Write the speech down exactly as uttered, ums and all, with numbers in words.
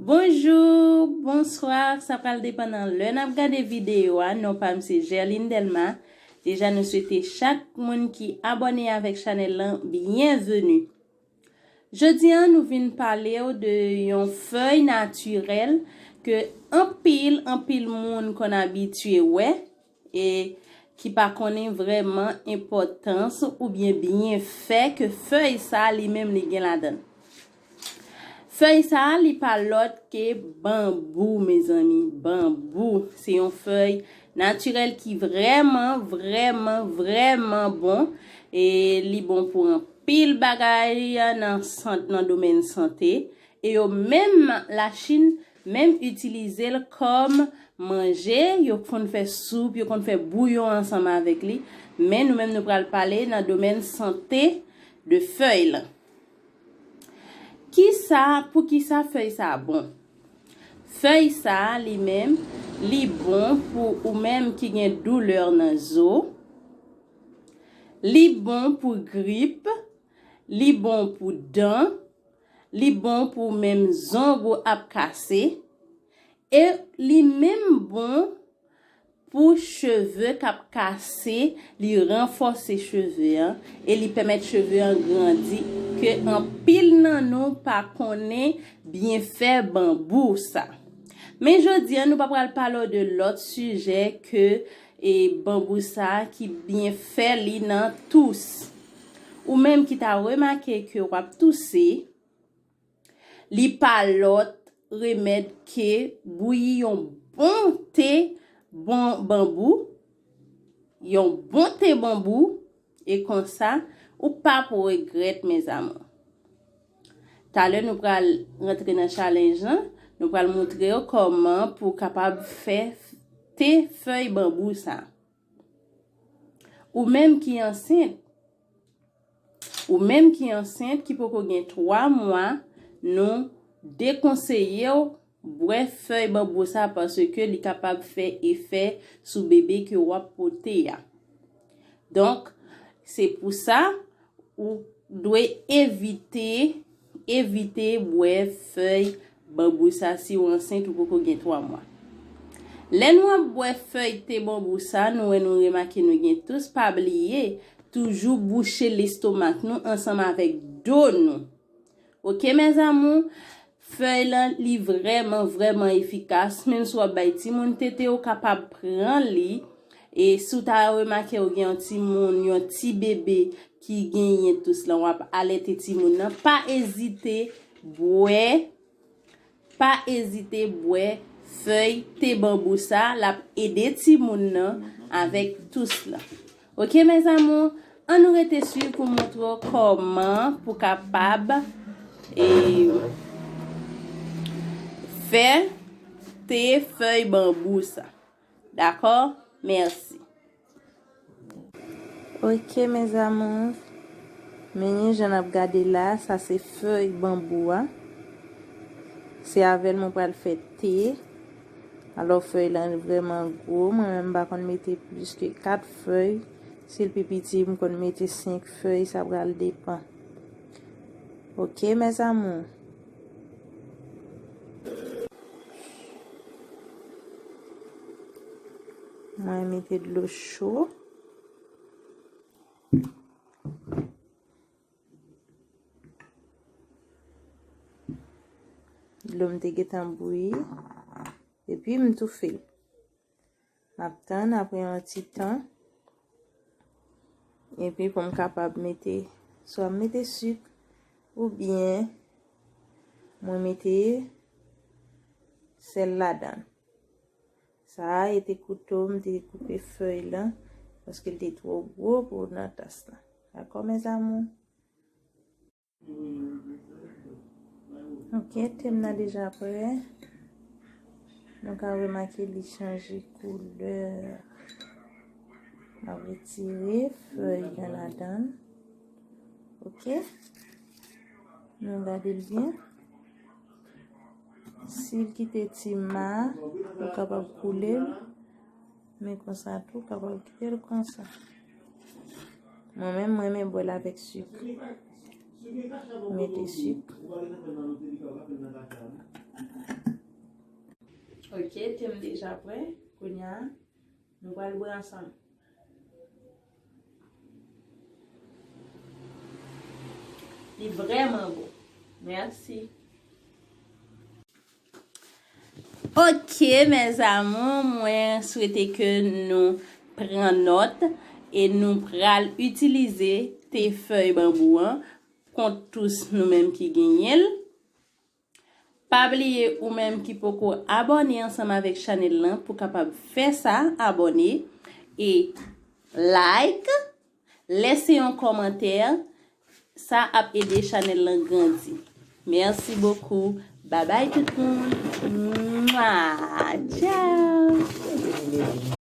Bonjou, bonswa, sa pral depann nan lè n ap gade videyo a. Non pa m se Gerline Delma. Deja nou swete chak moun ki abòne avèk chanèl lan byenveni. Jodi a nou vin pale w de yon fèy natirèl ke anpil, anpil moun konn abitye wè e ki pa konnen vrèman enpòtans oubyen byenfè ke fèy sa li menm li gen ladan l. Fèy sa li pa lòt ke banbou, mezanmi. Banbou se yon fèy natirèl ki vrèman, vrèman, vrèman bon. E li bon pou anpil bagay nan sant, nan domèn sante. E yo menm Lachin menm itilize l kòm manje, yo konn fè soup, yo konn fè bouyon ansanm avèk li. Men nou menm nou pral pale nan domèn sante de fèy lan. Kisa, poukisa fèy sa bon? Fèy sa li menm, li bon pou ou menm ki gen doulè nan zo. Li bon pou grip. Li bon pou dan. Li bon pou menm zong ou ap kase. E li menm bon pou cheve k ap kase, li ranfòse cheve an e li pèmèt cheve an grandi ke anpil nan nou pa konnen byenfè banbou sa. Men jodi a, nou pa pral pale w de lòt sijè ke e banbou sa ki byenfè li nan tous. Ou menm ki ta remake ke w ap touse, li pa lòt remèd ke bouyi yon bon te bon banbou, yon bon te banbou, e konsa, ou p ap regrèt, mes amours. Talè nou pral rantre nan challenge lan, nou pral montre w kòman pou w kapab fè te fèy banbou sa. Ou menm ki ansent, ou menm ki ansent ki poko gen twa mwa, nou dekonseye w bwè fèy banbou sa paske li kapab fè efè sou bebe ke w ap pote a. Donk, se pou sa, ou dwe evite, evite bwè fèy banbou sa si w ansent ou poko gen twa mwa. Lè nou ap bwè fèy te banbou sa, nou wè nou remake nou gen tous, pa bliye, toujou bouche lestomak nou ansanm avèk do nou. Oke, mes amours, fèy lan, li vrèman, vrèman efikas. Menm si w ap bay timoun tete, ou kapab pran li. E si w ta remake, ou gen yon timoun, yon ti bebe ki genyen tous lan, w ap alète timoun nan. Pa ezite bwè, pa ezite bwè fèy te banbou sa, l ap ede timoun nan avèk tous lan. Oke, mes amours, ann nou rete swiv pou montre w kòman pou kapab e, fè te fèy banbou sa. Dakò? Mèsi. Oke, mes amours, men jan n ap gade la, sa se fèy banbou a. Se avè l mwen pral fè te. Alò, fèy lan vrèman gwo. Mwen menm, m pa konn mete plis ke kat fèy. Si l pi piti, m konn mete senk fèy. Sa pral depann. Oke, mes amours. Mwen mete dlo cho. Dlo m te gentan bouyi. Epi m toufe l. M ap tann apre yon ti tan. Epi pou m kapab mete, swa m mete sik oubyen mwen mete sèl ladan l. Sa a, e te kouto m te koupe fèy lan, paske l te twò gwo pou nan tas lan. Dakò, mes amours? Oke, te m nan deja prè. Nou ka remake li chanje koulè. M ap retire fèy lan ladan l. Oke. Nou gade l byen. Si l kite ti ma, ou kapab koule l. Men konsa tou, ou kapab kite l konsa. Mwen menm, mwen renmen bwè l avèk sik. Mete sik. Ok, te m deja prè. Kounye a, nou pral bwè ansanm. Li vrèman bon. Mèsi. Ok, mes amours, mwen swete ke nou pran nòt e nou pral itilize te fèy banbou an kont tous nou menm ki genyen l. Pa bliye ou menm ki poko abòne ansanm avèk chanèl lan pou kapab fè sa, abòne e like, lèse yon kòmantè, sa ap ede chanèl lan grandi. Merci beaucoup. Bye bye tout moun. Mwa. Ciao.